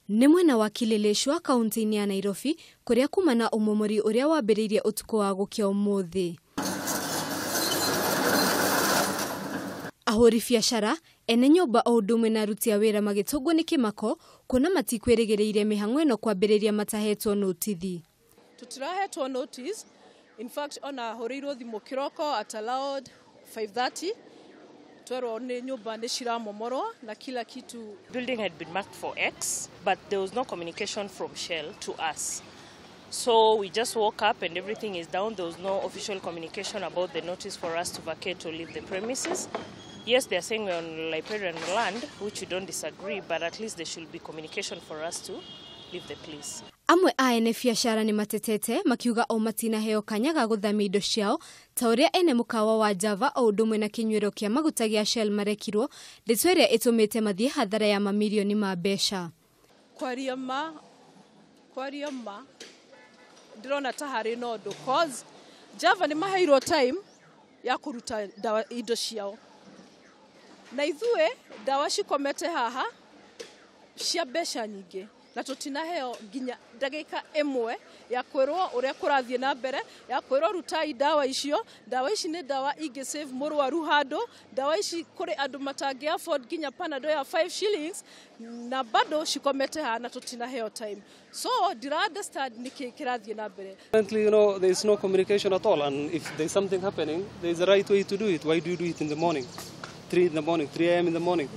Nĩ mwena wa Kileleshwa kaunti-inĩ ya Nairobi kũrĩa kuma na ũmomori ũrĩa wambĩrĩirie ũtukũ wa gũkĩa ũmũthĩ. Ahũri biacara, ene nyũmba o ũndũ ũmwe na aruti a wĩra magĩtũngwo nĩ kĩmako kuona matikwĩrĩgĩrĩire mĩhang'o ĩno kwambĩrĩria matahetwo notithi. Tutirahetwo notice. In fact, ona hũrĩirwo thimũ kĩroko at around 5:30 twerwo nĩ nyũmba nĩ ciramomorwo na kila kitu. Building had been marked for X, but there was no communication from Shell to us. So we just woke up and everything is down. There was no official communication about the notice for us to vacate or leave the premises. Yes, they are saying we're on riparian land, which we don't disagree, but at least there should be communication for us to leave the place. Amwe a ene biacara nĩ matetete makiuga o matinaheo kanya ga gũthamia indo ciao ta ũrĩa ene mũkawa wa Java o ũndũ ũmwe na kĩnyuĩro kĩa maguta gĩa Shell marekirwo, ndeto ĩrĩa ĩtũmĩte mathiĩ hathara ya mamirioni ma mbeca. Kwaria ma ndĩrona ta harĩ na ũndũ, cause Java nĩ maheirwo time ya kũruta ndawa indo ciao, na ithuĩ ndawa cikomete haha cia mbeca nyingĩ na tutinaheo nginya ndagĩka ĩmwe ya kwĩrwo ũrĩa kũrathiĩ na mbere, ya kwĩrwo rutai ndawa icio. Ndawa ici nĩ ndawa ingĩ save mũrwaru handũ, ndawa ici kũrĩ andũ matangĩ afford nginya Panadol ya 5 shillings na bado cikomete haha na tutinaheo time. So ndira understand nĩkĩ kĩrathiĩ na mbere. Currently, you know, there is no communication at all, and if there is something happening, there is a right way to do it. Why do you do it in the morning? 3 in the morning, 3 a.m. in the morning.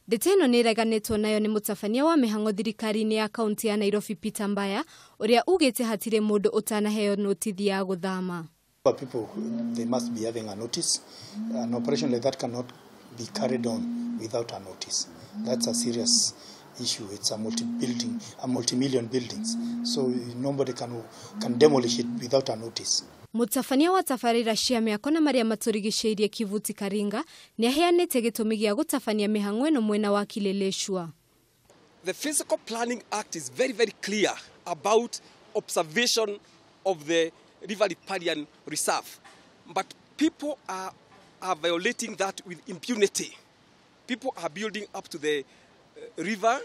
Ndeto ĩno nĩ ĩreganĩtwo nayo nĩ mũtabania wa mĩhang'o thirikari-inĩ ya kaunti ya Nairobi Peter Mbaya ũrĩa ugĩte hatirĩ mũndũ ũtanaheo notithi ya gũthama. People, they must be having a notice. An operation like that cannot be carried on without a notice. That's a serious issue. It's a multi-building, a multi-million buildings. So nobody can demolish it without a notice. Mũtabania wa tabarĩra cia mĩako na marĩa matũrigicĩirie Kivuti Karinga nĩ aheanĩte gĩtũmi gĩa gũtabania mĩhang'o ĩno mwena wa Kileleshwa. The Physical Planning Act is very, very clear about observation of the River Riparian Reserve. But people are violating that with impunity. People are building up to the river,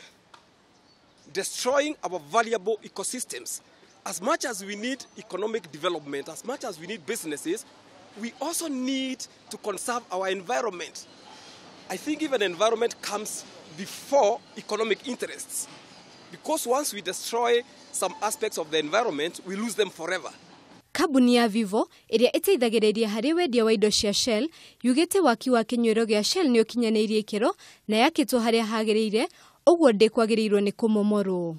destroying our valuable ecosystems. As much as we need economic development, as much as we need businesses, we also need to conserve our environment. I think even environment comes before economic interests, because once we destroy some aspects of the environment, we lose them forever. Kambuni ya Vivo ĩrĩa ĩteithagĩrĩria harĩ wendia wa indo cia Shell yugĩte waki wa kĩnyuĩro gĩa Shell nĩ ũkinyanĩirie ikĩro na yakĩtwo harĩa hagĩrĩire, ũguo ndĩkwagĩrĩirwo nĩ kũmomorwo.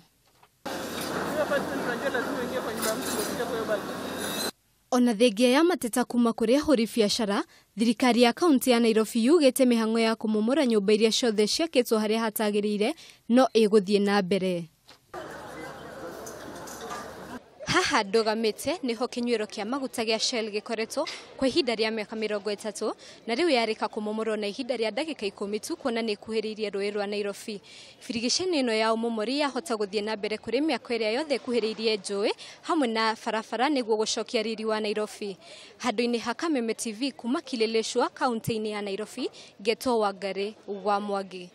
Ona thengia ya mateta kuma kũrĩ ahũri biacara, thirikari ya kaunti ya Nairobi yugĩte mĩhang'o ya kũmomora nyũmba iria ciothe ciakĩtwo harĩa hatagĩrĩire no ĩgũthiĩ na mbere. Haha ndũgamĩte nĩho kĩnyuĩro kĩa maguta gĩa Shell gĩkoretwo kwa ihinda rĩa mĩaka 30 na rĩu yarĩka kũmomorwo na ihinda rĩa ndagĩka 10 tu kuona nĩ ĩkuhĩrĩirie rũĩ rwa Nairobi. Birigiceni ĩno ya ũmomori yahota gũthiĩ na mbere kũrĩ mĩako ĩrĩa yothe ĩkuhĩrĩirie njũĩ hamwe na barabara nĩguo gũcokia riri wa Nairobi. Handũ-inĩ ha Kameme TV kuma Kileleshwa kaunti-inĩ ya Nairobi, Geto Wangari wa Mwangi.